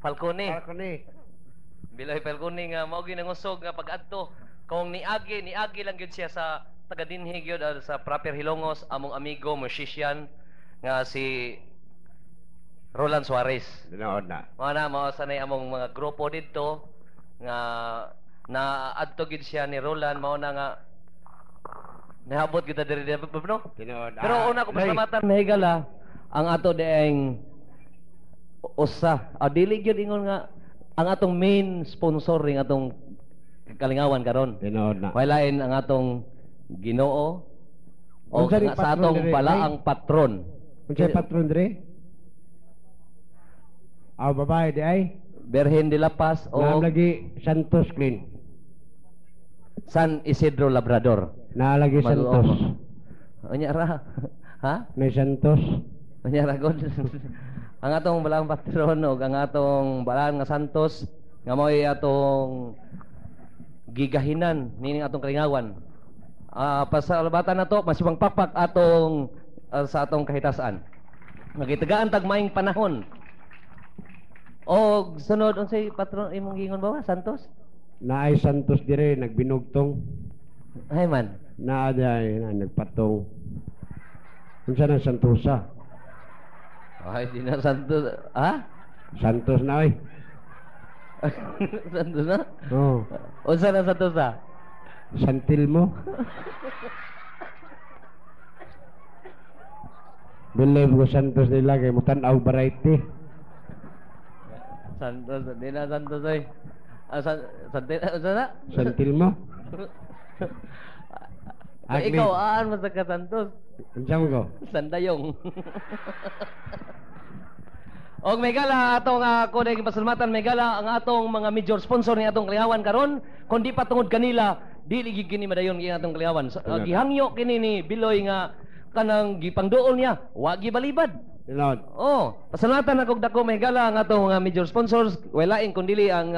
Falcone. Falcone. Biloy Falcone nga mao gyud nangusog nga pag-adto kung niagi niagi lang gyud siya sa taga dinhi gyud, sa proper Hilongos, among amigo musician nga si Roland Suarez. Tinuod na. Mao na mao sanay among mga grupo didto nga na adto gyud siya ni Roland, mao na nga nihabot gyud ta diri no. Tinuod. Pero una ko Lay. Pasalamatan mahigala ang ato dieng usa. Dili gyud ingon nga ang atong main sponsor ring atong kalingawan karon. Tinuod na. Walain ang atong Ginoo o Unsa ni nga sa patron atong diri, balaang patron. Unsay patron diri? Aw, babae di ay. Berhen de la Paz o Naam lagi Santos Clean. San Isidro Labrador. Naa lagi Santos. Unya ra. Ha? May Santos. Unya ra gud. Ang atong balaang patron og ang atong balaan nga Santos nga mao'y atong gigahinan nining atong kalingawan. Pasalabatan na to, masibang pakpak atong sa atong kahitasan. Nagitagaan tag maayong panahon. Og sunod, unsay patron imong giingon ba, Santos? Naay Santos dire nagbinugtong. Ay man. Naa di ay na nagpatong. Unsa na Santosa? Ay, di na Santos. Ha? Santos na oy. Santos na? Oh, Unsa na Santos ah? Santilmo. Believe ko Santos nila kay mutan-aw variety. Santos, di na Santos oy. Ah, Santi, unsa na? Santilmo. Kung Agni. ikaw, aan mo sa ka Santos? Unsa mo ko? Sandayong. Og may gala atong ako na pasalamatan, may gala ang atong mga major sponsor ni atong kalingawan karon. Kun di pa tungod kanila, dili gyud kini madayon kini atong kalingawan. So, gihangyo kini ni Biloy nga kanang gipangduol niya, wa gibalibad. Tinuod. Oh, pasalamatan ako dako may gala ang atong mga major sponsors, walain kun dili ang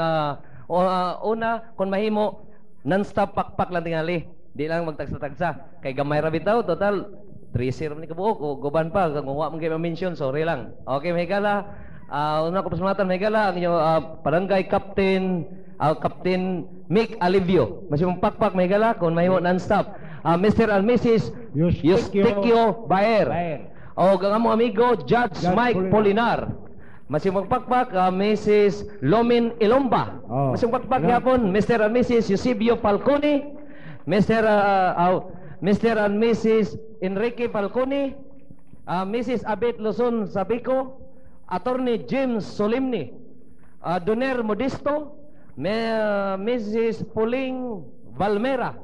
una kun mahimo non-stop pakpak lang tingali. Di lang magtagsa-tagsa. Kay gamay ra bitaw, total 3-0 ni kabuok o guban pa kung wa man kay ma-mention, sorry lang. Okay, may gala. Una ko pasalamatan may gala ang inyong barangay captain, Captain Mick Alivio. Masimong pakpak may gala kung mahimo non-stop. Mr. and Mrs. Eustaquio Eustaquio Baer. Baer. O ang among amigo Judge Judge Mike Polinar. Polinar. Masimong pakpak Mrs. Lomin Ilomba. Oh. Masimong pakpak Ano? yapon Mr. and Mrs. Eusebio Falcone, Mr. and Mrs. Enrique Falcone, Mrs. Abet Luzon Sabico, Attorney James Solimni, Doner Modesto, Mrs. Pauling Valmera,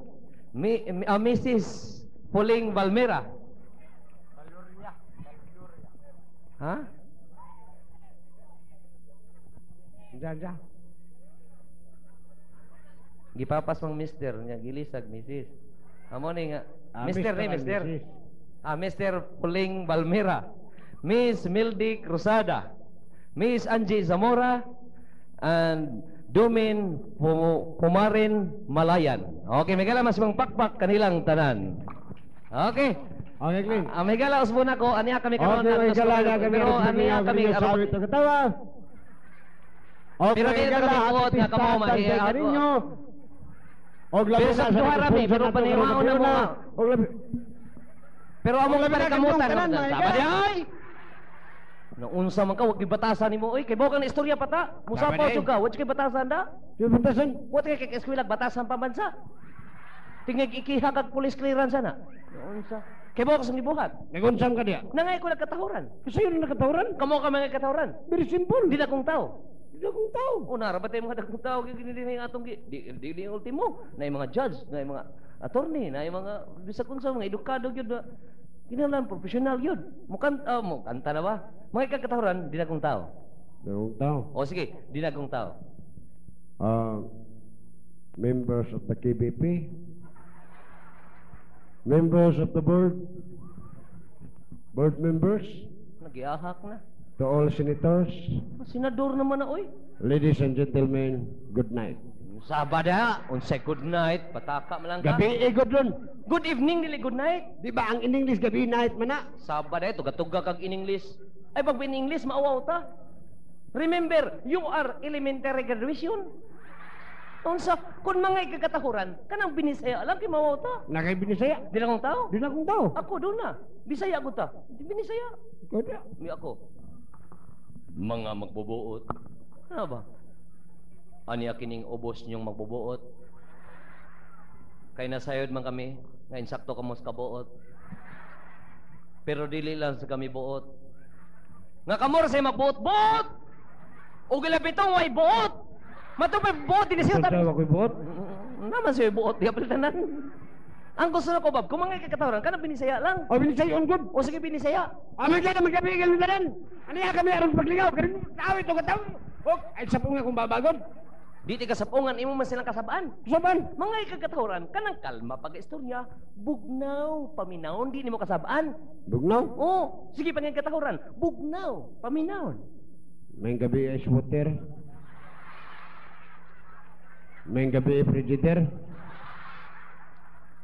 Mrs. Pauling Valmera. Ha? Unsa unsa? Gipapas mang mister niya gilisag Mrs. Amo ni nga Mister ni and Mister. Mrs. Mr. Pauling Valmera, Miss Mildy Cruzada, Miss Angie Zamora, and Dumin Pumarin Malayan. Okay, may gala mas mang pakpak kanilang tanan. Okay. Okay, Clint. May gala usbon ako, aniya kami karon. Okay, may gala na kami. Pero aniya kami Sabi ito katawa. Okay, Pero di gala, kami buot nga kamo, ninyo. Og labi Pero sa na duha rami, pero nato karon panimaon na mo gabi nga. Og labi. Pero among Labi na panikamutan. katong tanan, mga Sama igala. di ay. Naunsa man ka, wag gibatasan nimo oy, kay bukan istorya pa ta. Musa Sama pa di. jud ka, wag kay batasan da. Yung batasan. Wa kay kay eskwela batasan pa man sa. Tingig ikiha kag police clearance ana. Naunsa? Kay bukan sa gibuhat. Nagunsam ka diya. Nangay ko nagkatahuran. Kasi yun ang nakatahuran. Kamo ka mga katahuran. Very simple. Di na kong tao. Di akong tao. Una ra ba tayo mga dagkong tao gini din ang atong di di ang ultimo na mga judge, na mga attorney, na mga bisag unsa mga edukado gyud na kinahanglan professional gyud. Mukan mo kanta na ba? Mga ikakatahuran di na kong tao. Di akong tao. O sige, di na kong tao. Members of the KBP, members of the board, board members, Nagiahak na. To all senators, Senador naman na oy. Ladies and gentlemen, good night. Sabada, unsay good night, pataka man lang ka. Gabi eh, good ron. Good evening dili good night. Di ba ang in English gabi night man na? Sabada, tuga-tuga kag in English. Ay pag in English maawaw ta. Remember, you are elementary graduation. Unsa kung mga ikakatahuran, kanang Binisaya lang kay mawawta. Nakay Binisaya. Di lang akong tao. Di lang akong tao. Ako doon na. Bisaya ko ta. Di Binisaya. Ikaw na. Mi ako. Mga magbubuot. Ano ba? Aniya kining ubos niyong magbubuot. Kay nasayod man kami, nga insakto kamo sa kabuot. Pero dili lang sa kami buot. Nga kamo ra say magbuot-buot! O gilapitong way buot! Matupay buot, dinisiyo Ikaw tabi. ako'y buot. Naman siya buot, di apil tanan. Ang gusto na ko, Bob, kung mga kakatawaran, kanang Binisaya lang. O Binisaya, on good. O sige, Binisaya. Amin ka na magkabigil na rin. Ano yan kami aron paglingaw? Karin tawit o kataw. O, ay sa punga kung babagod. Di ti kasapungan, imo man silang kasabaan. Saban. Mga ikakatawaran, kanang kalma pag-istorya, bugnaw, paminawon, di nimo kasabaan. Bugnaw? Oo, sige pangikatahuran, bugnaw, paminawon. May gabi ay water. May gabi ay frigidaire.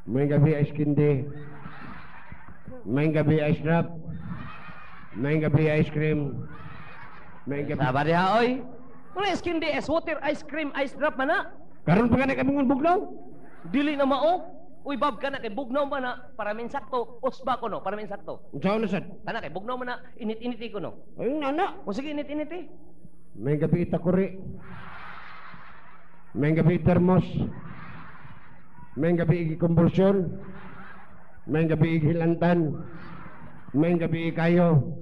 May gabi ay candy. May gabi ay drop. May gabi ice cream. May gabi. Sabar diha, oy. Wala skin di, ice water, ice cream, ice drop man na. Karon pa gani kami ngon bugnaw. Dili na mao. Uy, Bob, kana kay bugnaw man na, para min sakto, usba ko no, para min sakto. Unsa na sad? Kana kay bugnaw man na, init-init ko no. Ayun nana. O sige, init-init eh. May gabi takuri. May gabi termos. May gabi ikumbulsyon. May gabi hilantan. May gabi kayo.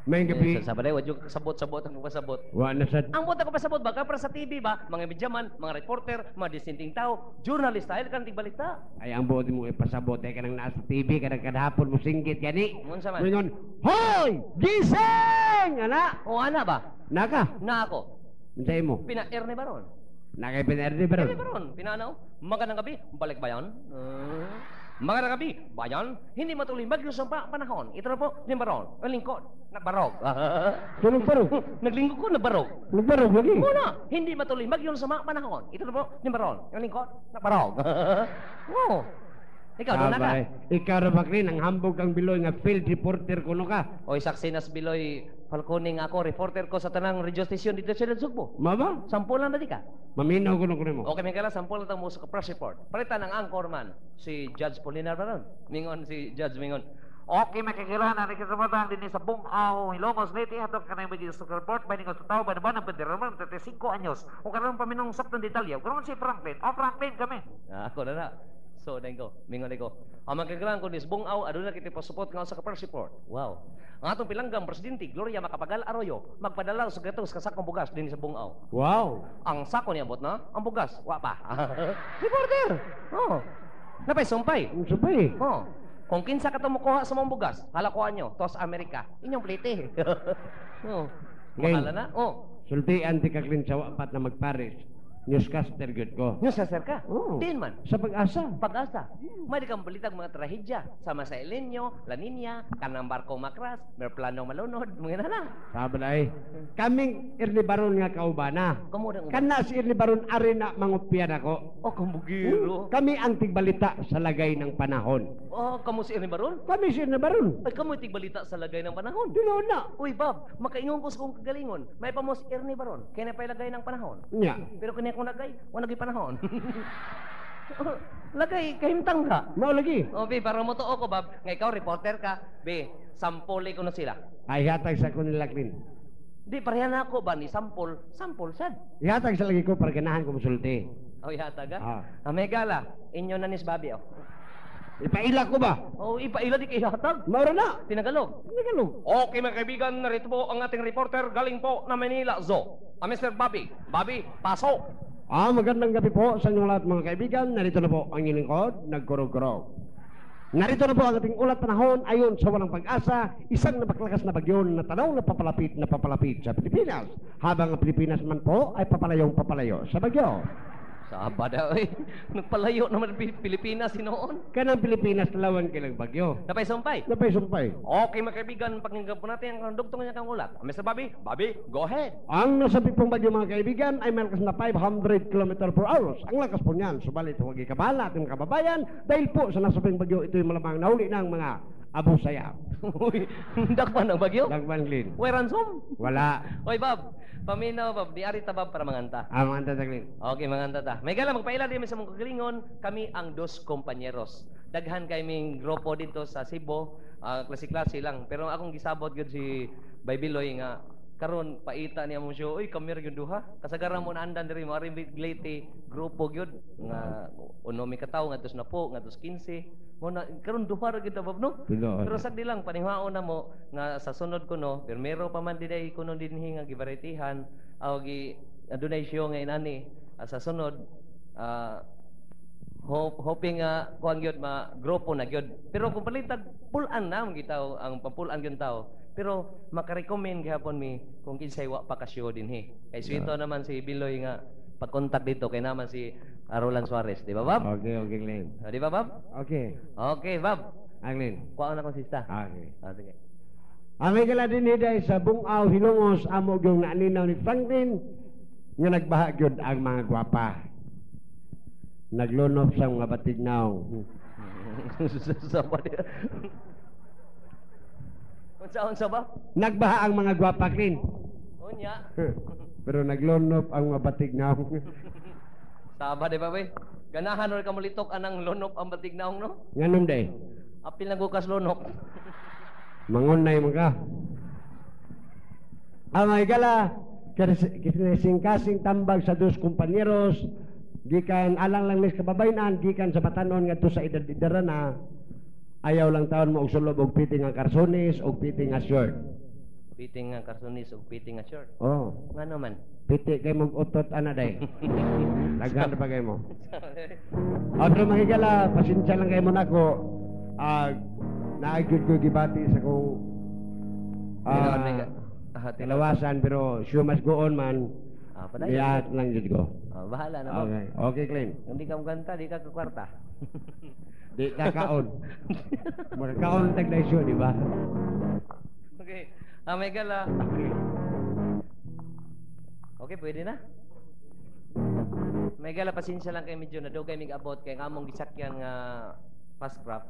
May gabi. Eh, sa sabay, wag yung kasabot-sabot ang pasabot. Wa na sad. Ang buta ko pasabot ba para sa TV ba, mga medyaman, mga reporter, mga disinting tao, journalist style kan tigbalita. Ay ang buot mo ipasabot ay kanang nasa TV kanang kadhapon mo singgit gani. Unsa man? Mingon, "Hoy, gising!" Ana. O ana ba? Naka. Na ako. Unsa imo? Pina-air ni Baron. Naka pinerde baron. Air ni Baron. Pinanaw. Magandang gabi, balik bayan. Magandang gabi, bayan. Hindi matuloy bagyo sa panahon. Ito na po ni Baron. Ang lingkod, nagbarog. Tulog barog. Naglingkod ko, nagbarog. Nagbarog lagi. Muna, hindi matuloy bagyo sa mga panahon. Ito na po ni Baron. Ang lingkod, nagbarog. Oo. Ikaw, doon na ka. Abay, ikaw ra ba Klin, ang hambog kang Biloy nga field reporter kuno ka. Oy, saksi nas Biloy Falcone nga ako, reporter ko sa tanang radio station dito sa Sugbo. Maba? Sampu lang na di ka. Maminaw kuno kuno mo. Okay, may kala, sampu lang mo sa press report. Palitan ang anchorman, si Judge Polinar Baron. Mingon si Judge Mingon. Okay, makikilala na nakikita din sa Bungaw, Hilongos, Leyte, hatog ka na yung magiging report, ba sa tao, ba naman ang bandera naman, 35 anyos. O karoon pa minong saktong detalye. Karoon si Franklin. O Franklin kami. Ah, ako na na. So, dahil ko, mingon ko. Ang magkagalang ko nis Bungaw, aduna kita pasupot nga sa press report. Wow. Ang atong pilanggang presidente, Gloria Macapagal Arroyo, magpadala sa gatos kasakong bugas din sa Bungaw. Wow. Ang sako niya abot na, ang bugas, wa pa. Reporter! Oh. Napay sumpay. Ang supay. Oh. Kung kinsa ka to mukuha sa mong bugas, halakuan nyo, tos Amerika. Inyong plite. Oh. Ngayon. Mahala na. Oh. Sultian ti ka Klin sa wapat na magpares. Newscaster gyud ko. Newscaster ka? Oo. Din man. Sa Pag-asa. Pag-asa. May kang balitag mga trahedya. Sama sa El Niño, La Niña, kanang barko makras, may planong malunod, mga nana. Sabi na eh. Kaming Ernie Baron nga kaubana. Kamu na Kana si Ernie Baron ari na mangupyan ako. Oh, kamugiro. Kami ang tigbalita sa lagay ng panahon. Oh, kamu si Ernie Baron? Kami si Ernie Baron. Ay, kamu tigbalita sa lagay ng panahon. Dino na. Uy, Bob, makaingon ko sa kong kagalingon. May pamos Ernie Baron. Kaya na pa'y lagay ng panahon. Nya. Pero kanya kong lagay, wala lagay panahon. Lagay, kahimtang ka. Mao lagi. O, be, para mo to ko, Bob. Nga ikaw, reporter ka. Be, sampuli ko na sila. Ay, hatag sa ko nila, Klin. Di, pareha na ako ba ni sampol? Sampol, sad. Ihatag sa lagi ko para ganahan ko musulti. O, ihatag, ha? Ah. Amegala, inyo na ni Bobby, oh. Ipaila ko ba? O, ipaila di kay ihatag. Maura na. Tinagalog. Tinagalog. Okay, mga kaibigan, narito po ang ating reporter galing po na Manila Zoo. Ah, Mr. Bobby. Bobby, pasok! Ah, magandang gabi po sa inyong lahat mga kaibigan. Narito na po ang inyong lingkod, nagkurog-kurog. Narito na po ang ating ulat panahon ayon sa walang pag-asa, isang napaklakas na bagyo na tanaw na papalapit sa Pilipinas. Habang ang Pilipinas man po ay papalayong papalayo sa bagyo. Saba daw eh. Nagpalayo naman Pilipinas sinoon. Kanang Pilipinas talawan kilang bagyo. Napay sumpay. Napay sumpay. Okay mga kaibigan, pakinggan po natin ang dugtong niya kang ulat. Mr. Bobby, Bobby, go ahead. Ang nasabi pong bagyo mga kaibigan ay malakas na 500 km per hour. Ang lakas po niyan, subalit huwag ikabala ating kababayan dahil po sa nasabing bagyo ito'y malamang nahuli ng mga Abu Sayyaf. Uy, dakpan ang bagyo. Dagman, Glenn. Way ransom. Wala. Oy, Bob. Paminaw, Bob. Di ari ta, Bob, para manganta. Ang mga ta, Glenn. Okay, manganta ta. May gala, magpaila din mi sa mong kagalingon. Kami ang Dos Compañeros. Daghan kay ming grupo dito sa Cebu. Klase-klase lang. Pero akong gisabot gyud si Baybiloy nga karon paita niya mo siya, uy, kami ra gyud duha. Kasagaran mo na andan diri mo ari Leyte grupo gyud nga uno mi katawo ngadto sa napo, ngadto sa 15. Mo na karon duha ra gyud ta, Bob, no? Tinuod. Pero sagdi lang panihaon na mo nga sa sunod ko no, pirmero pa man diday kuno dinhi nga gibaretihan aw gi adunay show nga inani. Sa sunod hoping nga kuan gyud ma grupo na gyud. Pero kung palitag pulan na ang gitaw ang pampulan gyud tao. Pero makarecommend gihapon mi kung kinsay wa pa ka show dinhi. Kay swito naman si Biloy nga pag-contact dito kay naman si Roland Suarez, di ba, Bob? Okay, Glenn. Di ba, Bob? Okay. Okay, Bob. Ah, Glenn. Kuha na kong sista. Okay. Sige. Ang may gala din hiday sa Bungaw, Hilongos, amo gyung naaninaw ni Franklin nga nagbaha gyud ang mga gwapa. Naglunop sa mga batignaw. Sa ba? Unsa ba? Nagbaha ang mga gwapa, Glenn. Unya. Pero naglunop ang mga batignaw. Saba di ba, bay? Ganahan or ka molitok anang lunop ang batignaong, no? Nganong day? Apil na gukas lunok. Mangunay man ka. Ang mga gala, kasing-kasing tambag sa Dos Compañeros, gikan alang lang mis kababayan, gikan sa batanon ngadto sa edad-edaran na, ayaw lang taon mo og sulob og piting nga karsones og piting nga shirt. Piting nga karsones og piting nga shirt. Oh, Nga naman. piti kay mog utot ana day. Daghan pa kay mo. Pero mga higala, pasensya lang kay mo nako. Naagud ko gibati sa kong Tinuod, tinuod. kalawasan, pero sure must go on man. Padayon. Lihat lang jud ko. Bahala na ba? Okay, okay, Glenn. Kung di ka magkanta, di ka kukwarta. Di ka kaon. Mura kaon tag show, di ba? Okay. May gala. Okay, pwede na. May gala, pasensya lang kay medyo nadugay mig abot kay ang among gisakyan nga fast craft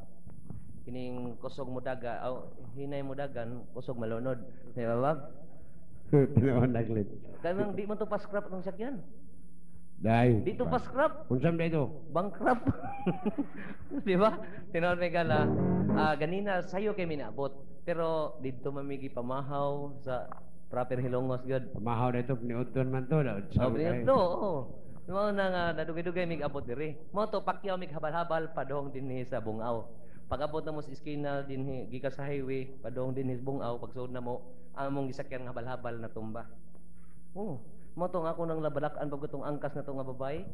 kining kusog mo daga, aw, hinay mo dagan, kusog malunod. Di ba, Bob? Tinuod na, Glenn. Kanang di man to fast craft ang sakyan. Dai. Di to fast craft. Unsa man ito? Bankrupt. Di ba? Tinuod may gala. Ganina sayo kay minaabot. Pero didto mamigi pamahaw sa proper Hilongos gyud. Pamahaw na ito, niudton man to. Oh, niudto, oo. Mao na nga nadugay-dugay mig abot diri. Mao to pakyaw mig habal-habal padong dinhi sa Bungaw. Pag-abot na mo sa iskina dinhi gikan sa highway padong dinhi sa Bungaw, pagsuod na mo among gisakyan nga habal-habal na tumba. Oh, mao to nga ako nang labalak-an pag itong angkas na to nga babae.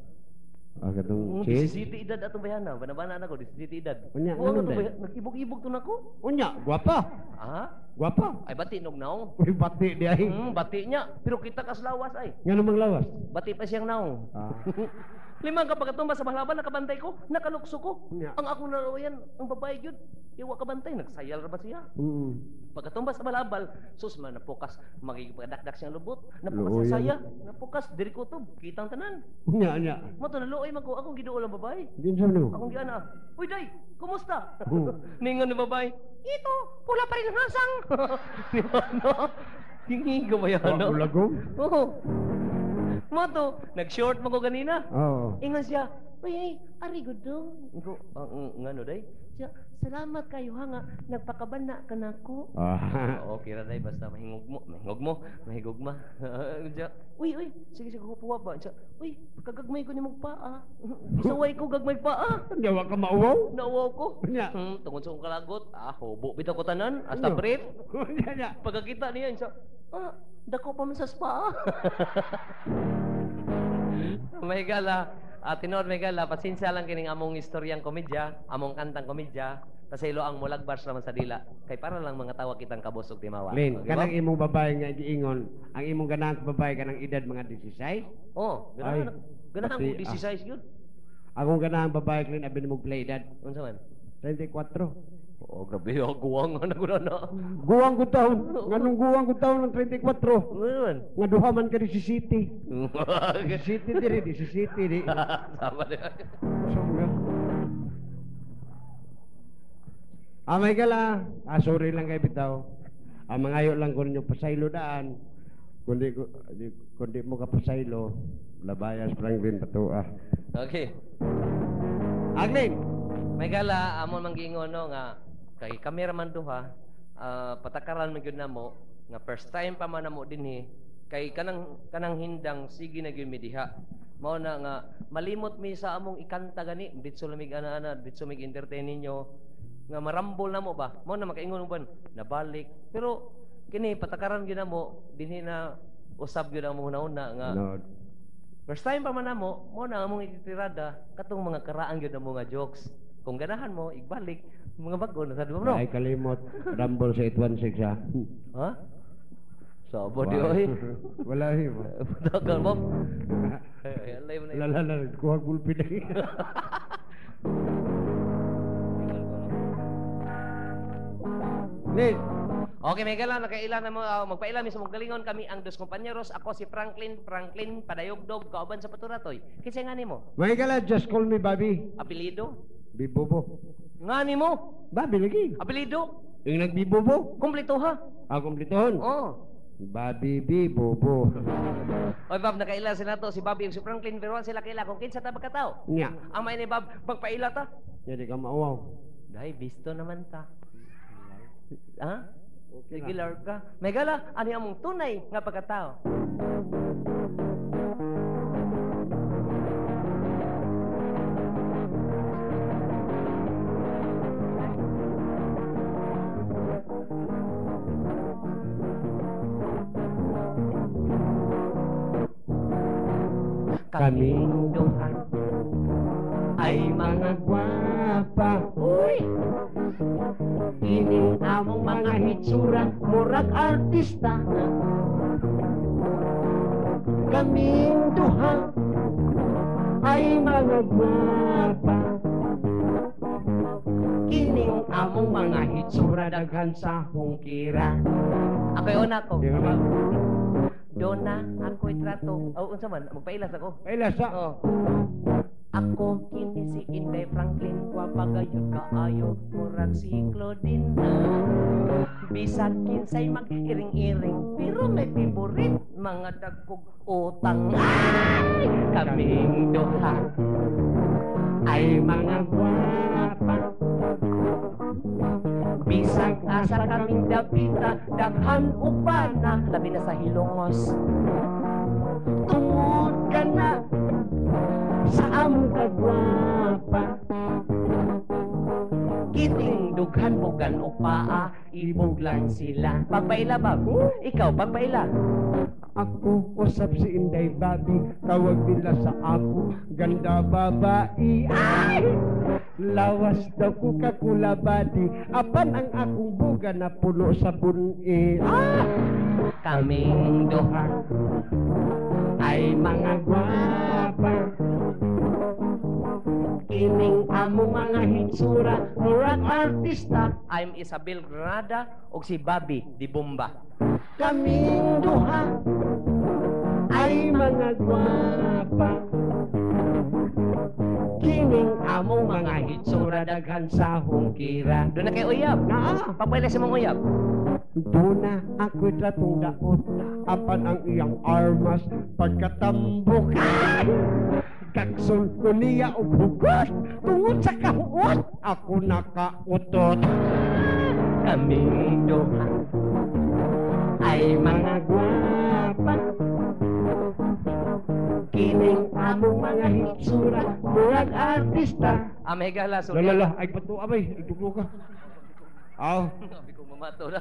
Katong cheese. 17 edad atong bayana, banabana na ko 17 edad. Unya, Oo, ano atong day? nag-ibog-ibog to nako. Unya, gwapa. Ah? Gwapa. Ay bati nog naong. Uy, bati di ay. Bati niya, pero kita kas lawas ay. Nga namang lawas. Bati pa siyang naong. Limang kapag tumba sa balabal, nakabantay ko, nakalukso ko. Unya. Ang akong naroyan, ang babae yun, iwa kabantay, nagsayal ra ba siya? Pagkatumba sa balabal, sus man, napukas, magigipagdakdak siyang lubot, napukas Luoy sa saya, napukas, diri ko to, kitang tanan. Unya, unya. Mo to, naluoy man ko, akong giduol ang babae. Ginsa mo? Akong giana, uy day, kumusta? Ningon ni babae, ito, pula pa rin ang hasang. Di ba, no? Hingi ko ba yan, no? Wa ulagom? Oo. Mo to, nag-short mo ko ganina. Oo. Ingon siya, uy, ay, ari gudong. Ingo, ngano day? Siya, salamat kayo ha nga, nagpakabana ka na ko. Oo, okay ra day, basta mahingog mo, mahingog mo, mahigugma. Siya, uy, uy, sige, sige, kupuha ba? Siya, uy, kagagmay ko ni mong paa. Isaway ko, gagmay paa. Yawa ka mauwaw? Nauwaw ko. Unya. Tungod sa akong kalagot, hubo bitaw ko tanan, hasta Unya. brief. Unya, unya. Pagkakita niya, siya, dako pa man sa spa. May gala, tinuod may gala, pasensya lang kining among istoryang komedya, among kantang komedya, pasaylo ang mulagbars naman sa dila. Kay para lang mga tawa kitang kabos og timawa. Lin, Okay, kanang Bob? imong babae nga giingon, ang imong ganahan sa babae kanang edad mga 16? Oh, ganahan, Ay, ganahan pati, ko 16 yun. Akong ganahan babae Lin, abi mo play edad Unsa man? 34. Oh, grabe, guwang na ko na. Guwang ko taon, nganong guwang ko taon ng 34. Ano man? Nga duha man ka di si City. Si City diri, di si City di. Sama di. So, nga. Ah, may gala. Ah, sorry lang kay bitaw. Ah, mangayo lang ko ninyo pasaylo daan. Kundi kundi mo ka pasaylo, labayas Franklin patua. Okay. Aglin. May gala amon man giingon no nga kay cameraman duha, patakaran man gyud namo nga first time pa man namo dinhi kay kanang kanang hindang sige na gyud mi diha. Mao na nga malimot mi sa among ikanta gani, bitso lamig ana-ana, bitso mig entertain ninyo nga marambol namo ba. Mao na makaingon mo ba nabalik. Pero kini patakaran gyud namo dinhi na usab gyud ang among hunahuna nga Ano? first time pa man namo, mo na among itirada katong mga karaan gyud namo nga jokes. Kung ganahan mo, igbalik mga bag-o na sa di ba bro? Ay kalimot rambol sa 816 ha. Ha? Sabo di oy. Wala eh. Tagal mo. Ay, alay mo na. Lala la kuha gulpi na. Lin. Okay, may gala, nakailan na mo, magpailan mi sa mong galingon kami ang dos kompanyeros. Ako si Franklin, Franklin Padayogdog, kauban sa Paturatoy. Kinsa nga nimo? May gala, just call me Bobby. Apelyido? Bibobo. Nga nimo? Bobby lagi. Apelyido? Yung nagbibobo. Kumpleto ha? Ah, kumpletohon. Oh. Bobby Bibobo. Oy, Bob, nakaila sila to si Bobby ug si Franklin, pero sila kaila kung kinsa ta bakatao. Nya. Ang may ni Bob, magpaila ta. Nya di ka mauwaw. Dahil bisto naman ta. Ha? Okay Regular ka. May gala, ano yung among tunay nga pagkatao? Kaming duha ay mga gwapa. Uy! Ining among mga hitsura, murag artista. Kaming duha ay mga gwapa. Kining among mga hitsura daghan sa hungkira. Ako'y una ko. Di ba? Dona, ako'y trato. Oh, unsa man, magpailas ako. Ay, lasa. Oh. Ako kini si Inday Franklin, gwapa gayud kaayo, murag si Claudine. Bisag kinsay mag-iring-iring, pero may favorite mga dagkog utang. Ay! Kaming duha ay mga gwapa. Bisag asa kaming dapita, daghan upana, labi na sa Hilongos. Tungod ka na sa among kagwapa. Kiting dughan bugan o paa, ibog lang sila. Pagpaila ba? Ikaw, pagpaila. Ako usap si Inday Babi, tawag nila sa ako, ganda babae. Ay! Lawas daw ko kakulabadi, apan ang akong buga na puno sa buni. Ah! Kaming duha ay mga gwapa. Kining among mga hitsura, murag artista. I'm Isabel Granada og si Bobby Di Bomba. Kaming duha ay mga gwapa. Kining among mga hitsura daghan sa hungkira. Doon na kay uyab. Naa. Pagpaila sa mong uyab. Duna ako'y tratong daot, apan ang iyang armas pagkatambok. Kakson ko niya og hugot, tungod sa kahuot, ako nakautot. Kaming duha ay mga gwapa. Kining among mga hitsura, murag artista. Ah, may gala, sorry. Lala, ay pato abay, ay duglo ka. Aw. Sabi ko mamato na.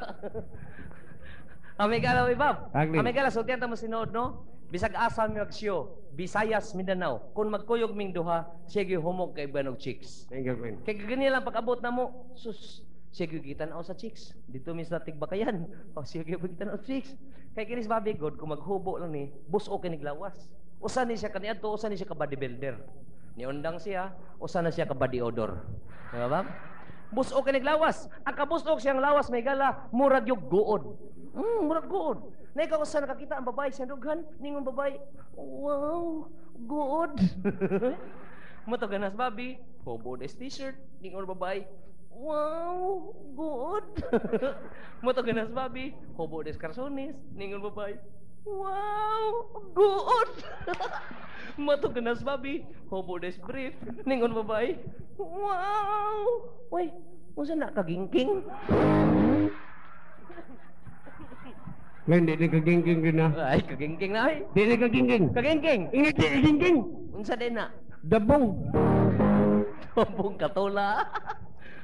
May gala, oy, Bob. Agli. May gala, sultian ta mo sinuod, no? Bisag asa mi magsyo, Visayas, Mindanao. Kung magkuyog ming duha, siya gyud humog kay banog chicks. Thank you, Queen. Kay ganyan lang pag-abot na mo, sus, siya gyud gitan-aw sa chicks. Dito mi sa Tigbakayan. O siya gyud gitan-aw sa chicks. Kay kinis Bobby God, kung maghubo lang ni, buso kini lawas. Usa ni siya kaniadto, usa ni siya ka bodybuilder. Niundang siya, usa na siya ka body odor. Di ba, Bob? Busok kini lawas. Ang kabusok siyang lawas may gala, murag yung guod. Murag guod. Na ikaw usa nakakita ang babae sa dughan, ningon babae, wow, guod. Moto ganas Bobby, hobo des t-shirt, ningon babae, Wow, good. Moto ganas babi, hobo des karsones, ningon babae. Wow, good. Moto ganas babi, hobo des brief, ningon babae. Wow. Uy, unsa na kagingking? Ngayon, di ni kagingking din na. Ay, kagingking na ay. Di ni kagingking. Kagingking. Ingat di kagingking. Unsa din na? Dabong. Dabong katula.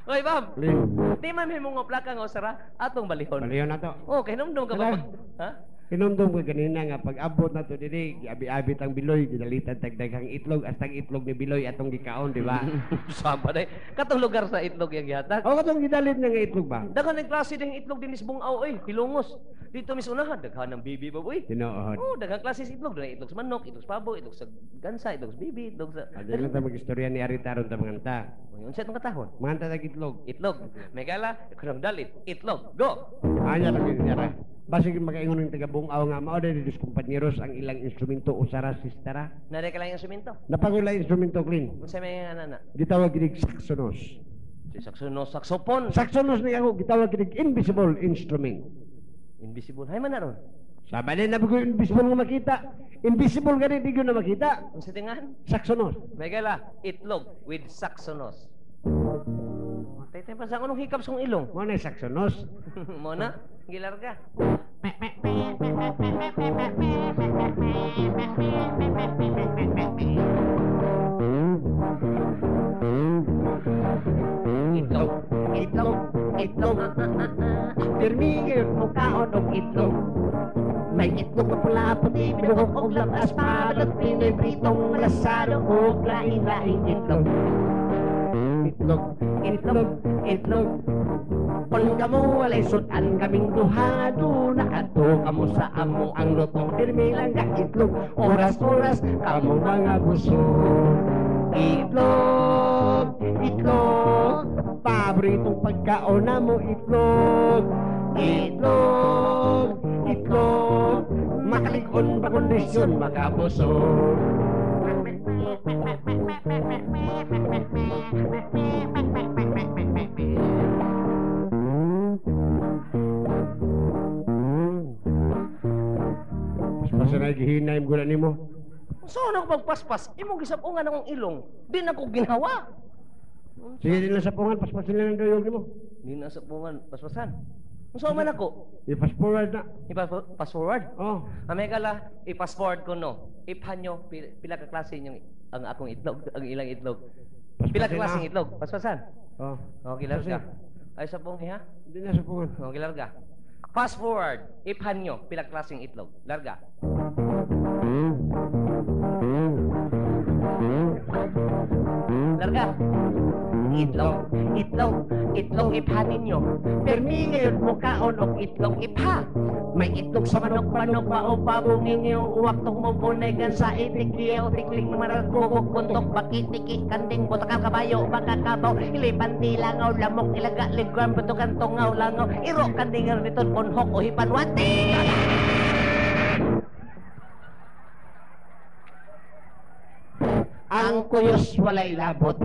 Oy, Bob. Lin. Di man himo nga plaka nga usara atong balihon. Baliyon na to. Oh, kay hinumdum ka ba? Wala. Ha? Hinumdum ko ganina nga pag abot na to dinhi, giabi-abi tang Biloy, gidalitan tag daghang itlog, astang itlog ni Biloy atong gikaon, di ba? Saba day. Katong lugar sa itlog yang gihatag. O katong gidalit nga itlog ba? Daghan ng klase ding itlog din Bungaw oy, Hilongos. Dito mis unahan daghan ng bibi ba oy. Tinuod. Oh, daghang klase sa itlog, dunay itlog sa manok, itlog sa pabo, itlog sa gansa, itlog sa bibi, itlog sa Adi lang ta magistorya ni Arita aron ta manganta. Uy, unsa itong katahon? Manganta tag itlog. Itlog. Megala, kunang dalit, itlog. Go. Anya lang yun niya. Basig makaingon ng taga Bungaw nga mao dai dos kumpanyeros ang ilang instrumento usara sistara. Nare ka lang yung instrumento. Napagulay instrumento clean. Unsa may nga nana? Gitawag ginig saxonos. Si saksono, saxophone. Saxonos ni ako gitawag ginig invisible instrument. Invisible. Hay man na ron. Sabi na nabago invisible nga makita. Invisible gani di gyud na makita. Unsa tingan? Saxonos. Megala, itlog with saxonos. Tay pa sa anong hikap sa ilong. Mo na saxonos. Mo na, gilarga. Itlog, Itlog, itlog. Pirmi ngayon mo kaon og itlog. May itlog na pula, puti, binuhok og labas, pabalot, Pinoy, pritong, lasado, og lain-laing itlog. Itlog, itlog, itlog. Kung kamo walay sudan kaming duha, na adto kamo sa amo ang luto. Pirmi lang ka itlog, oras-oras, kamo mga busog. Itlog, itlog, paboritong pagkaon na mo itlog. Itlog, itlog, makalig-on pa kondisyon, makabusog. Paspasan na gihinay mo na nimo. So na ko pagpaspas, imong gisapungan akong ilong. Di na ko ginawa. Sige din lang sa pungan, paspasan lang ang duyog nimo. Di na sapungan, paspasan. Unsa man ako? I-fast forward na. Ipa-fast forward. Oh. Amegala, i-fast forward ko no. Iphanyo pila ka klase inyong ang akong itlog, ang ilang itlog. Pila ka Paspasin klaseng na. itlog? Paspasan. Oh. Okay, larga. Ay sa pong ha? Hindi na sa pungan. Okay, larga. Fast forward, iphanyo pila ka klaseng itlog. Larga. Larga. Itlog, itlog, itlog ipha ninyo. Permi ngayon mo kaon og itlog ipha. May itlog sa manok, manok, bao, pabo, ngingiw, uwak, tong punay, gansa, itik, liyaw, tikling, maral, kukok, buntok, bakit, tiki, kanding, butakal, kabayo, baka, kabaw, ilipan, tilangaw, lamok, ilaga, liguan, butukan, tungaw, langaw, iro, kanding, riton, punhok, uhipan, wati! Ang kuyos walay labot.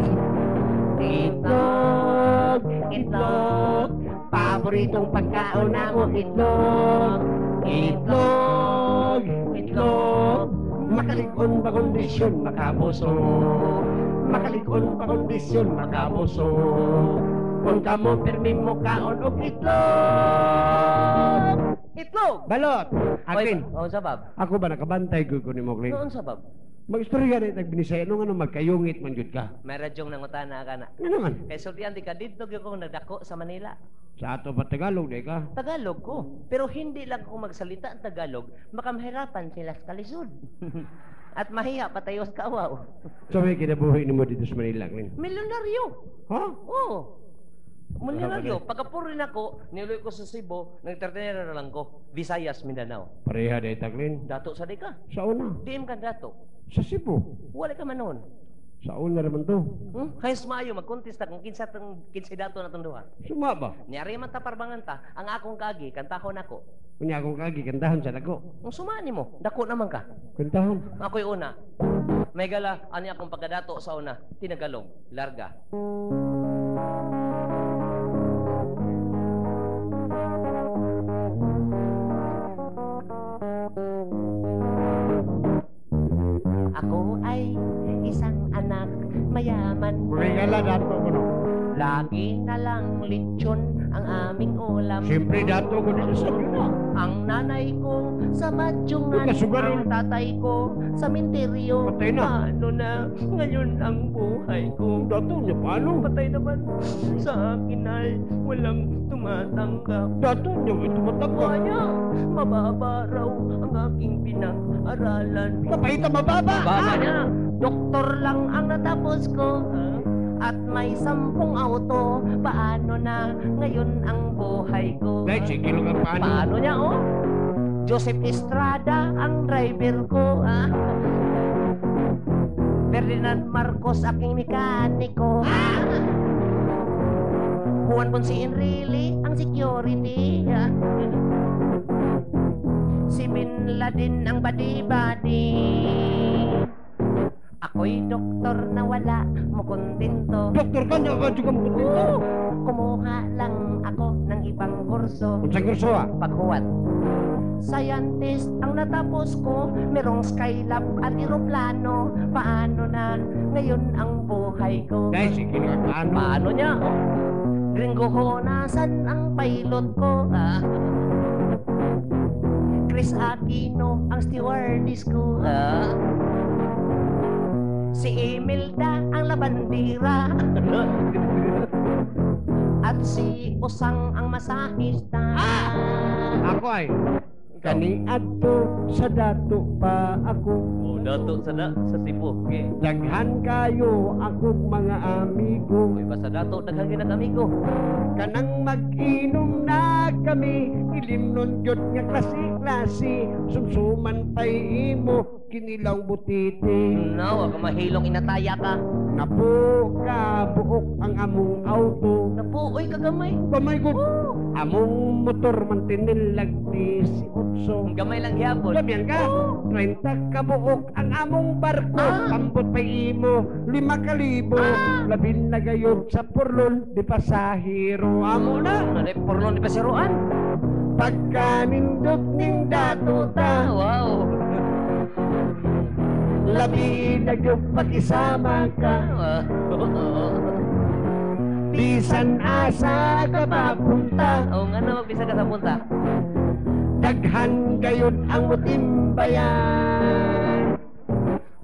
Itlog, itlog, paboritong pagkaon namo itlog. Itlog, itlog, makalig-on ba kondisyon, makabusog. Makalig-on ba kondisyon, makabusog. Kung kamo pirmi mo kaon og itlog. Itlog! Balot! Akin. Oy, oh, sabab. Ako ba nakabantay ko ni mo, Clint? Noon sabab. Magistorya rin tag Binisaya nung ano magkayungit man jud ka. May radyong nangutana ka na. Ano naman? Kay sultian di ka dito gyud ko nagdako sa Manila. Sa ato pa Tagalog di ka. Tagalog ko. Pero hindi lang ako magsalita ang Tagalog, baka mahirapan sila sa kalisod. At mahiya patayo sa kawaw. So may kinabuhi nimo dito sa Manila, Clint. Milyonaryo. Ha? Oo. Milyonaryo. Pagkapuro rin ako, niuloy ko sa Cebu, nagtartinera na lang ko. Visayas, Mindanao. Pareha di ta, Clint. Dato sa di ka. Sa una, Diim ka dato. sa Cebu. Wala ka man noon. Sa una naman to. Hmm? Hayos maayo, magkontesta kung kinsa tong kinsa dato na tong duha. Suma ba? Niyari man ta parbangan ta, ang akong kagi, kantahon ako. Unya akong kagi kantahon sa dako. Ang sumani mo, dako naman ka. Kantahon. Ako'y una. May gala, ani akong pagkadato sa una, tinagalog, larga. Ako ay isang anak mayaman. Mga dato ko no. Lagi na lang lechon ang aming ulam. Siyempre dato ko dito sa yun na. Ang nanay ko sa matyungan, Kasugaron. ang tatay ko sa minteryo. Patay na. Paano na ngayon ang buhay ko? Dato niya paano? Patay naman sa akin ay walang tumatanggap. Dato niya ito matangkap. Kaya mababa raw ang aking pinag-aralan. Kapahita mababa. Baba niya. Doktor lang ang natapos ko at may 10 auto. Paano na ngayon ang buhay ko? Dahil sige lang ang paano. Paano niya, oh? Joseph Estrada ang driver ko, ah. Ferdinand Marcos aking mekaniko. Juan Ponce Enrile ang security. Ah. Si Bin Laden ang badi-badi. Ako'y doktor na wala mo kontento. Doktor ka niya ka juga mo dito. Kumuha lang ako ng ibang kurso. Unsang kurso ah? Paghuwat. Scientist ang natapos ko, merong Skylab at eroplano. Paano na ngayon ang buhay ko? Dahil sige lang ang paano. Paano niya? Oh? Gringo ko, nasan ang pilot ko? Ah. Chris Aquino ang stewardess ko. Ah. Si Imelda ang labandira. At si Osang ang masahista. Ako ay kaniadto sa dato pa ako. Oh, dato sa da, sa Cebu. Okay. Daghan kayo akong mga amigo. Uy, basta dato daghan gyud amigo. Kanang mag-inom na kami, ilimnon gyud nga klase-klase, sumsuman pa'y imo, kinilaw butiti. Nawa ka mahilong inataya ka. Napo ka buok ang among auto. Napuoy kagamay. Gamay gud. Among motor man tinilag 18. Gamay lang gyapon. Gamian ka. 30 ka buok ang among barko. Ambot pa'y imo, 5,000. Labin na gayud sa purlon di pasahero. Amo na. Ano na porlon di pasiroan? Pagkanindot ning dato ta, Wow. labi na gyud pakisama ka. Bisan asa ka mapunta, Oo nga na magbisa ka sa punta. daghan gayud ang mutimbayan.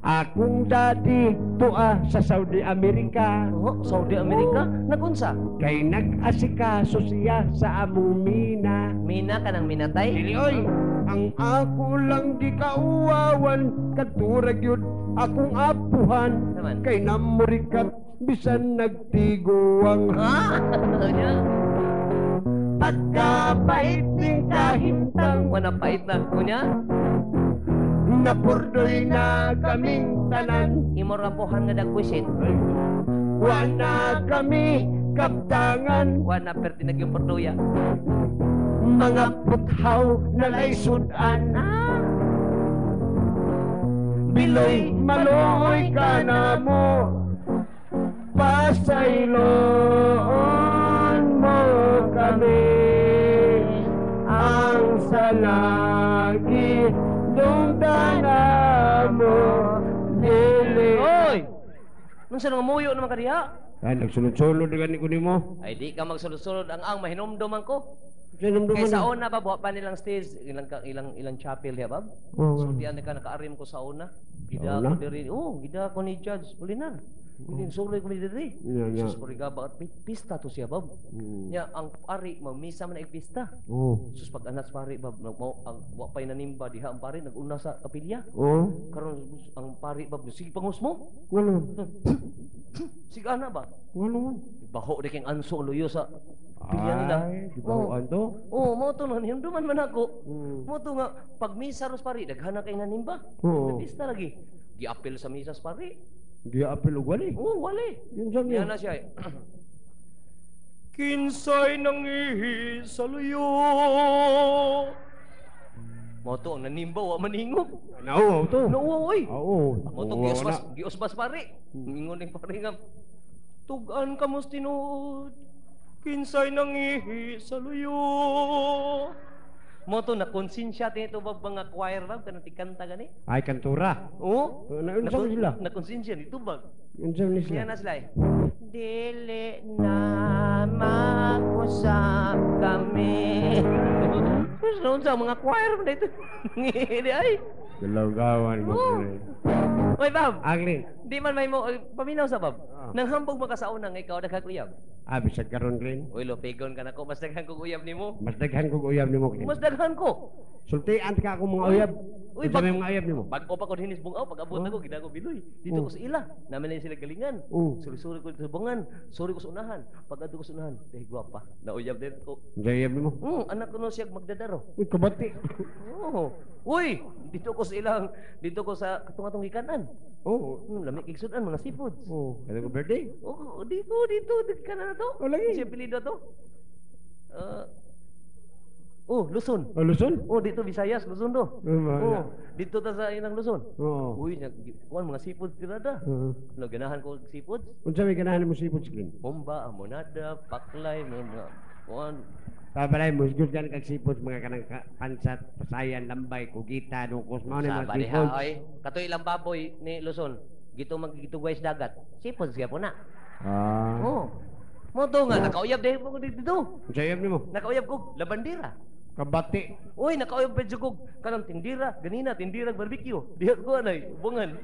Akong daddy tua sa Saudi America. Oh, Saudi America? Nagunsa? Kay nag-asikaso siya sa among mina. Mina ka ng minatay? Dili oy, ang ako lang di kauwawan, katurag yun akong apuhan. Naman. Kay namurikat bisan nagtiguang. Ah! Ano? Pagkapait ning kahimtang, Wala pait na. Kunya, napurdoy na kaming tanan. imorapohan nga dagwisit. Wala kami kaptangan, Wala perti nagyong porduya. mga puthaw na laysudan. Ah, Biloy, maluoy ka na mo, pasayloon mo kami. Ang salagi, dumdana mo, dili. Oy! Nung sa nga muyo naman ka diha? Ay, nagsulod-sulod na gani ko nimo. Ay di ka magsulod-sulod ang mahinumduman ko. Sinumduman Kay sa na. una ba buha pa nilang stage ilang ilang ilang chapel diha bab? Oo. Sultian ka nakaarim ko sa una. Gida Sa una? ko diri. Oh, gida ko ni Judge Ulinar. Hindi suloy ko ni diri. Nya, nya. Sus purigaba at pista to siya bab. Nya ang pari magmisa man ay pista. Oh. Sus pag anas pari bab nagmao ang wa pay nanimba diha ang pari naguna sa kapilya. Oh. Karon ang pari bab sige pangusmo. Ngano? Sige ana ba? Ngano? Baho di king anso luyo sa kapilya nila. Ay, gibahoan to. Oo, mo to nun, hinumduman man ako. Mm. Mo to nga pag misa ros pari daghan na kay nanimba. Oo. Pista lagi. Giapil sa misa pari. Giapil og wali. Oo, wali. Yun sa Yan na siya. Eh. Kinsay nangihi sa luyo. Mo to ang nanimba wa maningog. Nauwaw to. Nauwaw oy. Oo. Mo to giusbas, giusbas pari. Ingon ning pari nga tugan kamos tinuod. Kinsay nangihi sa luyo. Mo to na konsensya tinito bab mga choir bab kanang tikanta gani. Ay, kantura. Oo. Naunsa man sila? Na konsensya nito bag. Unsa man Kaya sila? na sila eh. Dili na makusap kami. Mas noon sa mga choir man dito. Hindi ay. Galawgawan mo. Oo. Oy, Bob. Aglin. Di man may mo paminaw sa Bob. Ah. Nang hambog makasauna nga ikaw daghang uyab. Ah, bisag karon, Glenn. Uy, lopigon ka nako, mas daghan kog uyab nimo. Mas daghan kog uyab nimo, Glenn. Mas daghan ko. Sultian ka akong mga uyab. Uy, Unsa may mga uyab nimo? Bag-o pa ko dinis bungaw, pag abot Oh. ako gidako biloy. Dito Oh. ko sa ila. Namin na sila galingan. Oh. Suri-suri ko sa bungan, suri ko sa unahan. Pag adto ko sa unahan, dahil gwapa. Nauyab din ko. Unsa uyab nimo? Anak ko no siya magdadaro. Uy, kabati. Oh. Uy, dito ko sa ilang, dito ko sa katong-atong gikanan. Oh. Lami kay sudan mga seafoods. Oh, kada ko birthday. Oh, dito dito dito ka na to. Oh, lagi. Siya apelyido to. Oh, Luzon. Oh, Luzon? Oh, dito Visayas, Luzon do. Oh, Oh, dito ta sa ilang Luzon. Oo. Uy, nag kuan mga seafoods tirada. Oo. No, ganahan ko og seafoods. Unsa may ganahan mo seafoods, Glenn? Bomba, amonada, paklay, mga kuan. Pabalay mo, good gan kag seafoods, mga kanang pansat, pasayan, lambay, kugita, nukos, mao ni mga Sa diha seafoods. oy. Katoy ilang baboy ni Luzon. Gito maggitugway sa dagat. Seafoods gyapon na. Ah. Oh. Mo to nga nakauyab dahil ko dito. Unsa uyab nimo? Nakauyab ko labandera. Kabati. Uy, nakauyab pa jud kog kanang tindira, ganina tindira barbecue. Diha ko anay, bungan.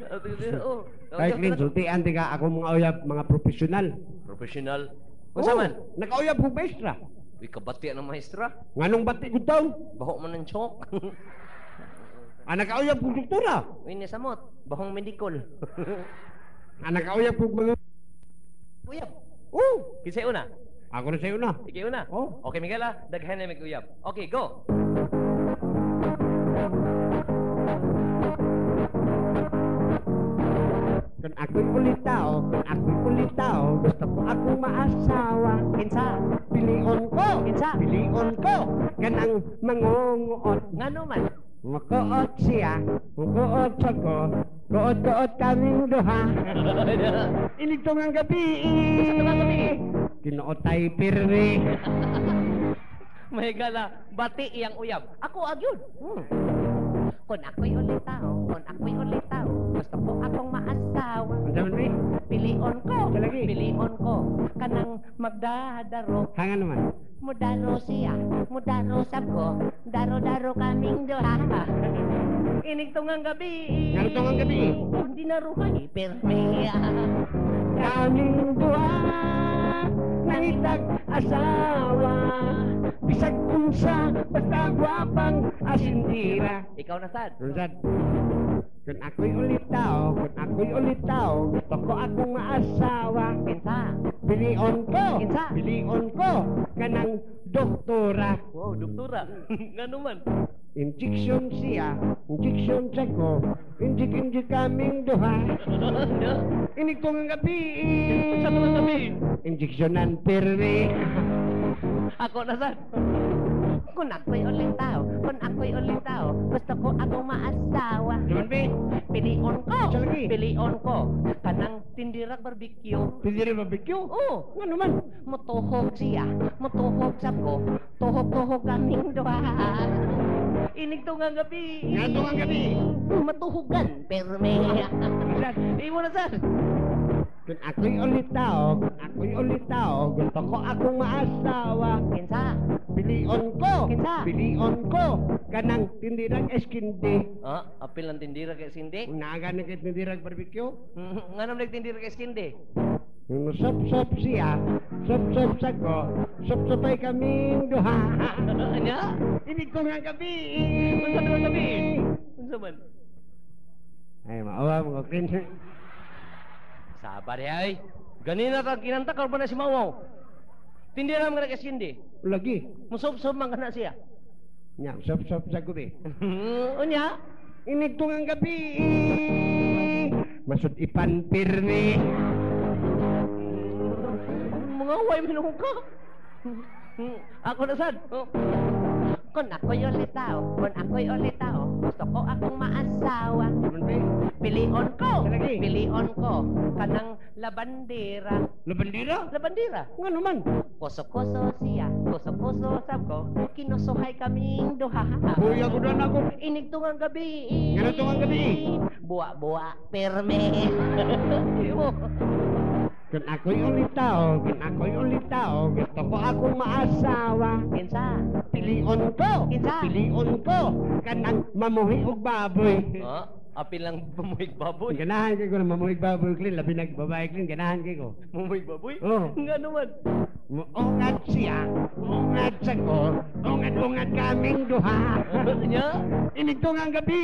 Oh. Ay, Glenn, sultian di ka ako mga uyab, mga profesional. Professional. Unsa man? Nakauyab kog maestra. Uy, kabati ang maestra. Nganong bati gud taon? Baho man ng chok. Ah, nakauyab kog doktora. Uy, ni samot. Bahong medical. Ah, nakauyab kog mga Uyab. Oh, Kinsay una? ako na sa'yo na. Ikaw una. Oh. Okay, Miguel ah. Daghan na may uyab. Okay, go. Kung ako'y ulitaw, kung ako'y ulitaw, gusto ko akong maasawa. Kinsa? Pilion ko, Kinsa? pilion ko, kanang mangunguot. Ngano man? Makuot siya, makuot siya ko, kuot-kuot kaming duha. Initong ang gabi. Sa tungang gabi? Kinuotay pirmi. May gala, bati iyang uyab. Ako agyud. Kung ako'y ulitaw, kung ako'y ulitaw, gusto ko akong maasawa. Unsa man, Ray? Pilion ko, Kalagi. pilion ko, kanang magdadaro. Hangan naman. Mudaro siya, mudaro sab ko, daro-daro kaming duha. Inig tungang gabi. Ngano tungang gabi? Hindi naruhay, pirmi. Kaming duha, nangitag asawa. Bisag unsa, basta gwapang asindira. Ikaw na sad. Rosad, kung ako'y ulitaw, kung ako'y ulitaw, gusto ko akong maasawa. Kinsa? Pilion ko, Kinsa? pilion ko, kanang doktora. Wow, doktora. Ngano man? Injection siya, injection siya ko, injik-injik kaming duha. Inig ko ng gabi. Sa tungang gabi? Injeksyonan pirmi. Ako na sad. Kung ako'y ulitaw, kung ako'y ulitaw, gusto ko akong maasawa. Naman, be? Pilion ko, Siya lagi. pilion ko, kanang tindirag barbecue. Pwede rin barbecue? Oh, Ngano man? mutuhog siya, mutuhog sab ko, tuhog-tuhog kaming duha. Inig tungang gabi. Ngano tungang gabi? Matuhugan, perme. Rosad, Imo na sad. kung ako'y ulitaw, kung ako'y ulitaw, gusto ko akong maasawa. Kinsa? Pilion ko, Kinsa? pilion ko, kanang tindirang eskindi. Ah, apil ang tindira kay sindi. Kung naaga na kay tindirang barbecue, Ngano man tindira kay sindi? yung sop-sop siya, sop-sop sa ko, sop-sopay kaming duha. Anya? Inig ko nga gabi. Unsa tungang gabi? Unsa man? Ay, maawa mga cringe. Sabar ay. Ganina ka kinanta karon pa na si Mawaw. Tindira man ka kay sindi. Lagi. Musop-sop man ka na siya. Nya, sop-sop sa gabi. Unya? Inig ko nga gabi. Masud ipan pirmi. Mga way minuhong ka. Ako na sad. Oh. Kung ako'y ulitaw, kung ako'y ulitaw, gusto ko akong maasawa. Naman, be? Pilion ko, Siya lagi. pilion ko, kanang Labandera. Labandira? Labandera. Ngano man? Koso-koso siya, koso-koso sab ko. Kinusuhay kaming duha. Buya ko na ako. Inigtungang gabi. Ngano tungang gabi? Buwa-buwa, perme. Imo. Kung ako'y ulit tao, kung ako'y ulit tao, gusto ko akong maasawa. Kinsa? Pilion ko, Kinsa? pilion ko, kanang mamuhi og baboy. Ha? Apil lang pumuhig baboy. Ganahan kay ko na mamuhig baboy, Klin. Labi nagbabae, Klin. Ganahan kay ko. Mumuhig baboy? Oo. Nga naman. Muungad siya, muungad sa ko, ungad-ungad kaming duha. Nya? Inigtong ang gabi.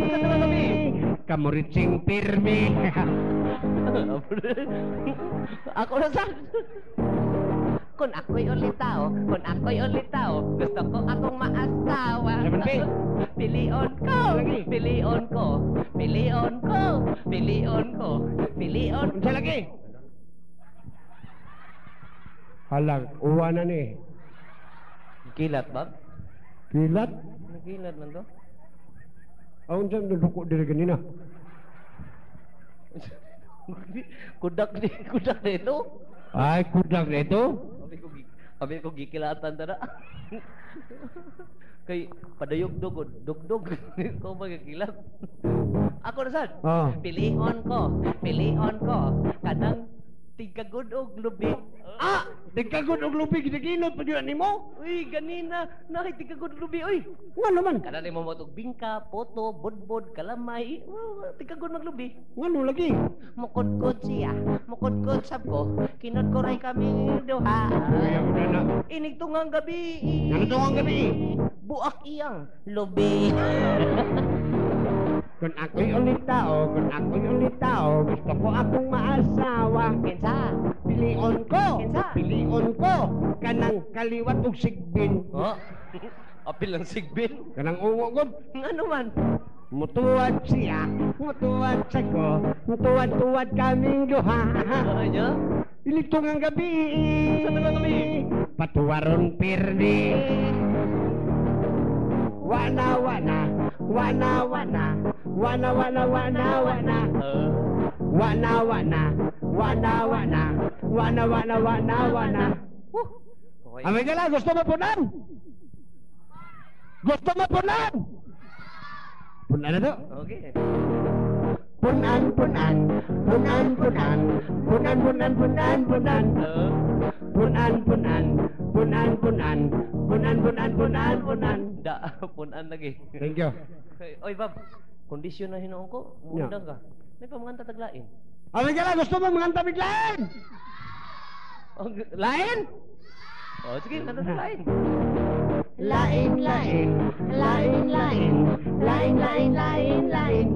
Inigtong ang gabi. Kamuritsing pirmi. Ako na sa. Kung ako'y ulit tao, kung ako'y ulit tao, gusto ko akong maasawa. Seven P. Pilion ko, Lagi. pilion ko, pilion ko, pilion ko, pilion Unsa lagi? Halag, uwa na ni. Kilat, Bob? Kilat? Kilat man to. Aon sa nagduko diri ganina. Kudak ni, kudak nito. Ay, kudak na ito. Abi ko gikilatan ta na. Kay padayog dog dugdog ko magikilat. Ako na sad. Oh. Pilion ko, kanang tigagod og lubi. Ah, nagkagod og lubi gidaginot pa gyud nimo. Uy, ganina, nakay tigagod og lubi uy. Ngano man? Kana nimo mo og bingka, poto, bodbod, kalamay, oh, tigagod maglubi. Ngano lagi? Mukudkod siya, mukudkod sab ko, kinudkuray kami duha. Kuya ko na na. Inigtungang gabi. Ngano tungang gabi? Buak iyang lubi. Kung ako'y ulit tao, kung ako'y ulit tao, gusto ko akong maasawa. Kinsa? Pilion ko, Kinsa? pilion ko, kanang kaliwat og sigbin. Oh. Apil lang sigbin. Kanang ungo gud. Ngano man? Mutuwad siya, mutuwad sa ko, mutuwad-tuwad kaming duha. Anya? Iligtong ang gabi. Sa tungang gabi? Patuwaron pirdi. Wana wana, wana wana, wana wana wana wana. Wana wana, wana wana, wana wana wana wana. Okay. Amay ka lang, gusto mo punan? Gusto mo punan? Punan na to. Okay. Punan, punan, punan, punan, punan, punan, punan, punan. Punan, punan, punan, punan, punan, punan, punan, punan. Da, punan lagi. Thank you. Oy, Bob. Kondisyon na hinuon ko. Muundang ka. May pamanganta taglain. Amay ka lang, gusto mo mga biglaan? Oh, lain? Oh, sige, kanta sa lain. Lain, lain, lain, lain, lain, lain, lain, lain,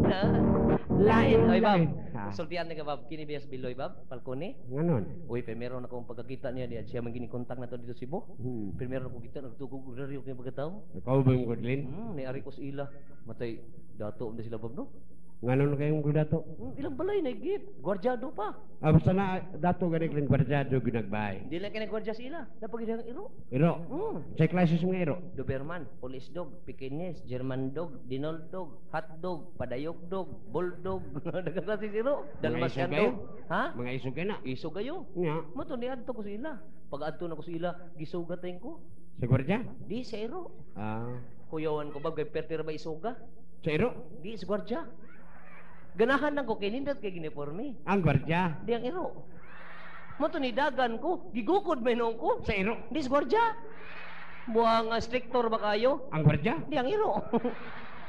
lain, Oy, Bob. lain. Sultian ni ka, Bob. Kini biya sa Biloy, Bob. Falcone. Nganon? Uy, primero na akong pagkakita niya diyan. Siya man gini kontak na to dito Cebu. Primero ko kita nagtugog oraryo kay pagkatao. Ikaw ba yung Godlin? Ni ari ko sa ila. Matay dato na sila, Bob, no? Nganon kayong dato? Ilang balay na higit. Gwardyado pa. Ah, basta na dato gani klin gwardyado ginagbay. Hindi lang kaya gwardiya sa ila. Napagidang iro. Iro. Sa classes mga iro. Doberman, Police dog, Pekingese, German dog, Dinol dog, hot dog, Padayog dog, Bulldog. Nagkaklase si iro. Mga Dalmatian isog kayo? dog. Ha? Mga isog kayo na. Iso kayo. Nga. Mo to niadto ko sa ila. Pag adto na ko sa ila, gisugat ko. Sa gwardiya? Di sa iro. Ah. Kuyawan ko ba kay pertira ba isuga? Sa iro? Di sa gwardiya. Ganahan lang ko kay nindot kay giniporme. Ang gwardiya. Di ang iro. Mo to nidagan ko, gigukod may noong ko. Sa iro? Di sa gwardiya. Buang strictor ba kayo? Ang gwardiya? Di ang iro.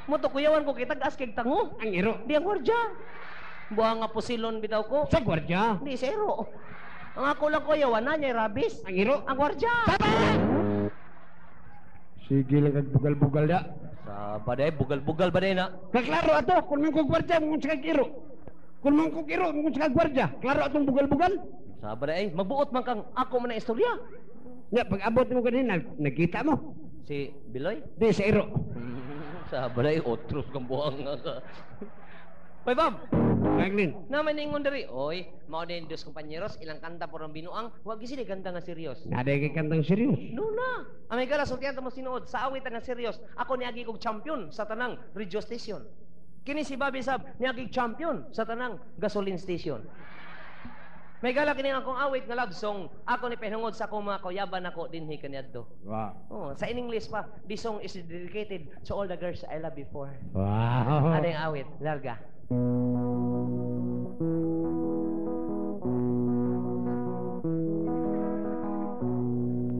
Mo to kuyawan ko kay tag-as kay tango. Ang iro? Di ang gwardiya. Buang nga pusilon bitaw ko. Sa gwardiya? Di sa iro. Ang ako lang kuyawan na niya rabis. Ang iro? Ang gwardiya. Sige lang kag bugal-bugal da. Sa baday, bugal-bugal ba na? Kaklaro ato, kung mong kog gwardiya, mong sa kag iro. Kung mong kog iro, mong sa kag gwardiya. Klaro atong bugal-bugal. Sa baday, magbuot man kang ako man ang istorya. Nya, pag abot mo kanina, nagkita mo. Si Biloy? Di, sa iro. Sa baday, otros kang buang nga ka. Hoy, Bob! Franklin. Naman ningon diri, oy, mao din dos compañeros, ilang kanta por ang binuang, wag sila kanta nga serious. Naday kay kantang serious. No na. Amay gala sultian ta mo sinuod sa awit nga serious. Ako niagi kog champion sa tanang radio station. Kini si Bobby Sab niagi champion sa tanang gasoline station. May gala kini akong awit nga love song. Ako ni pinungod sa akong mga kauyaban nako dinhi kaniadto. Wow. Oh, sa in English pa, this song is dedicated to all the girls I love before. Wow. Ano yung awit? Larga.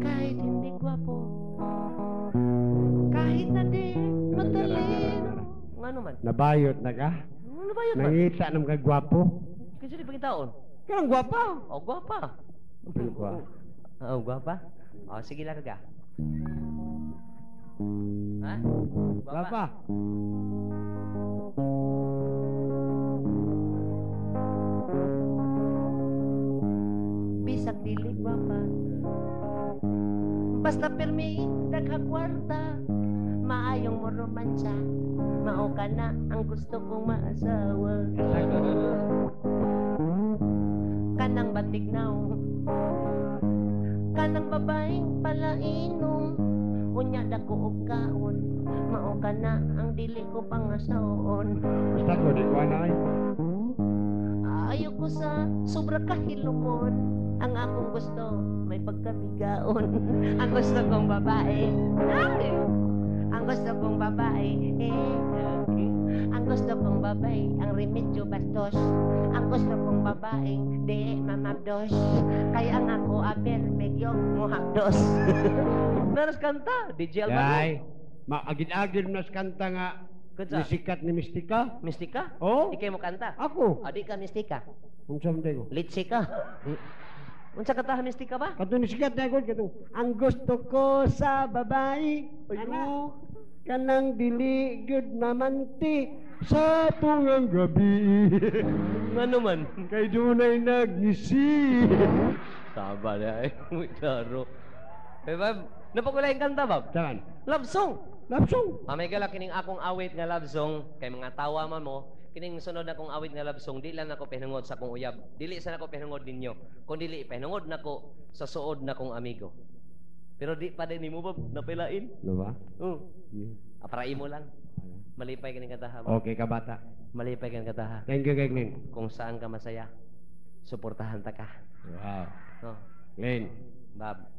Kahit hindi gwapo, kahit na di matalino. Ngano man? Nabayot na ka? Ano ba yun man? Nangita ng kagwapo? Kinsa di pagitaon? Kanang gwapa. Oh, gwapa. Apil ko ah. Oh, gwapa. Oh, sige larga. Ha? Gwapa. Bisag dili gwapa, basta pirmi daghang kwarta, maayong mo romansa, mao ka na ang gusto kong maasawa. Kanang batignaw, kanang babaeng palainom, unya dako og kaon, mao ka na ang dili ko pangasaon. Basta ko, di ko anay. Ayoko sa sobra kahilumon. Ang akong gusto, may pagkabigaon. Ang gusto kong babae. Ay! Ang gusto kong babae, eh. Ang gusto kong babae, ang remedyo bastos. Ang gusto kong babae, di mamabdos. Kaya ang ako aber, medyo muhapdos. Naras kanta, DJ Albano. Yay. Maagid-agid mas kanta nga Kunsa? nisikat ni Mistika. Mistika? Oh. Ikay mo kanta? Ako. Adi ka mistika. Unsa man ko? Litsi ka. Unsa ka ta mistika ba? Kato nisikat na ko kato. Ang gusto ko sa babae, ana, kanang dili gyud mamanti sa tungang gabi. Ngano man? Kay dunay nagngisi. Tama na ay. Uy, klaro. Eh, Bab, napakulaing kanta, Bab. Taman. Love song. Love song. Mamay gala kining akong awit nga love song kay mga tawa man mo. Kining sunod na akong awit nga love song, di lang nako pinungod sa akong uyab. Dili sa nako pinungod ninyo, kun dili pinungod nako sa suod na kong amigo. Pero di pa din nimo, Bab, napilain. Ano ba? Oh. Yeah. Para imo lang. Malipay kining kanta, Bab. Okay ka bata. Malipay kining kanta. Thank you kay Glenn. Kung saan ka masaya, suportahan ta ka. Wow. No. Glenn, Bab,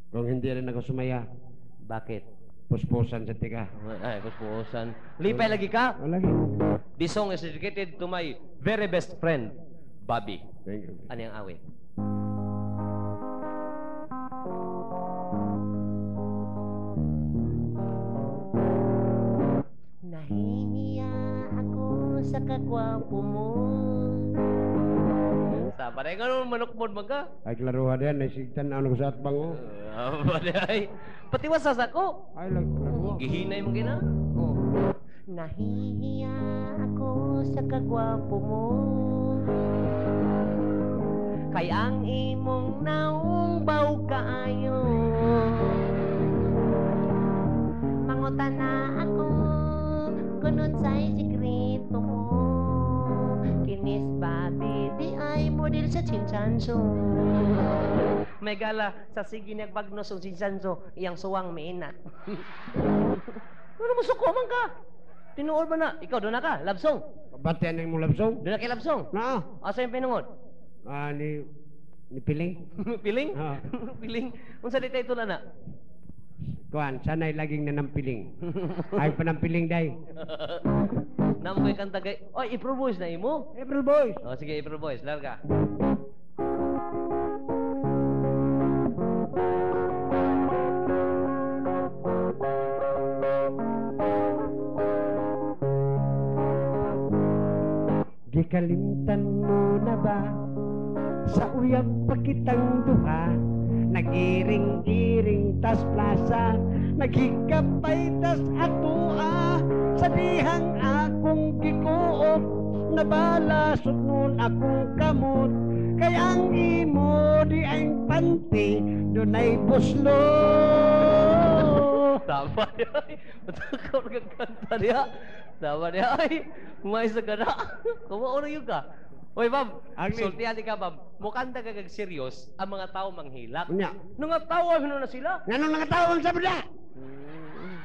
kung hindi rin ako sumaya, bakit? Puspusan sa tika. Ay, puspusan. Lipay lagi ka. Wala lagi. This song is dedicated to my very best friend, Bobby. Thank you. Ano yung awit? Nahihiya ako sa kagwapo mo. Sa pare nga naman manukmod maga. Ay, klaruha din. Nasigtan na ako sa atbang oh. Pare ay. Patiwasas ako. Ay, lang, klaruha. Gihinay mo gina. Oh. Nahihiya ako sa kagwapo mo. Kay ang imong naong baw kaayo. Mangutan na ako kung unsay sikreto mo. Kinis babi di ay model sa Chinchanso. May gala sa sige nagbagnos ang Chinchanso, iyang suwang miinat. Ano mo suko man ka? Tinuod ba na? Ikaw doon na ka, love song. Batian ang imong love song? Doon na kay love song. Na. Asa yung pinungod? Ah, ni Piling. Piling? Ah. Piling? Unsa di title na? Kuan, sanay laging nanampiling. Ay, panampiling day. Namo ko'y kanta kay... Oy, April Boys na imo. April Boys. Oh, sige, April Boys, larga. Gikalimtan mo na ba sa uyab pa kitang duha? Nagiring-giring tas plaza, naghikapay tas atua. Sa dihang akong gikuot, nabalasot nun akong kamot. Kay ang imo di ang panty, dunay buslo. Tama niya. Matakaw nagkanta niya. Tama niya. Ay, may sa ka na. Kumuha na yun ka. Oy, Bob. Agni. Sultihan ka, Bob. Mukanta ka kag serious, ang mga tao manghilak. Unya. Nung tawa, ano na sila? Nganong nangatawang sa bida?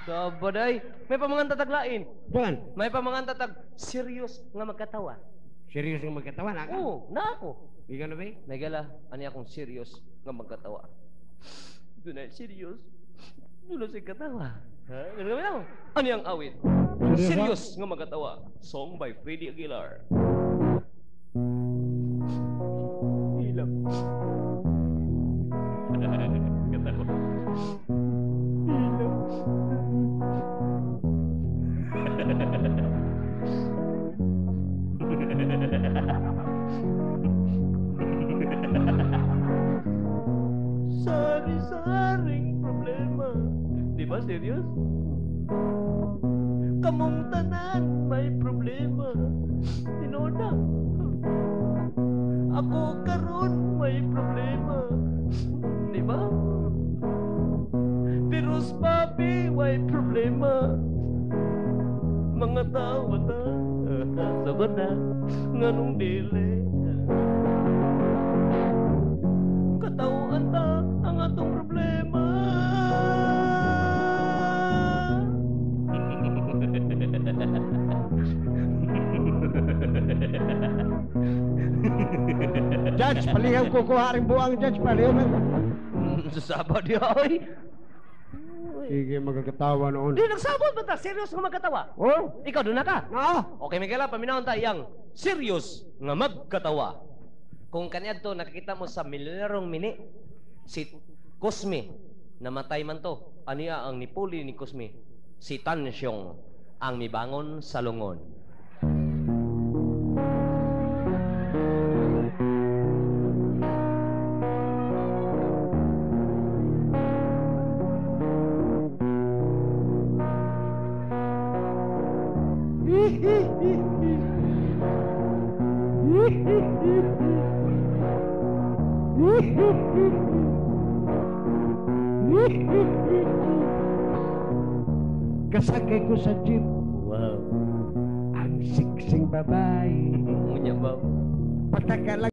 Sabaday. May pamangan tataglain. Duan, May pamangan tatag serious nga magkatawa. Serious nga magkatawa na ka? Oo, na ako. Ikaw na ba? Nagala, ani akong serious nga magkatawa. Doon na serious. Doon na siya katawa. Ha? Ganun kami lang. Ani ang awit? Seryoso? Serious nga magkatawa. Song by Freddie Aguilar. Hilak. Katawa. Hilak. Sari-saring problema. Di ba serious? Kamong tanan may problema. Tinuod na. Ako karon may problema. Di ba? Pero sa papi, may problema. Mga tao ta. Sagot na. Nganong dili. Katawaan ta ang atong problema. Judge, palihog ko kuha rin buang, Judge, palihog. Sasaba di ay. Sige, magkakatawa noon. Di nagsabot ba ta? Serious nga magkatawa? Oh? Ikaw doon na ka. Ah! Okay, Miguel, paminawon ta iyang serious nga magkatawa. Kung kaniadto nakikita mo sa milyonarong mini, si Cosme, namatay man to. Aniya ang nipuli ni Cosme, si Tan Siong, ang mibangon sa lungon. Kasakay ko sa jeep, Wow. ang siksing babae. Ngunya ba? Pataka lang.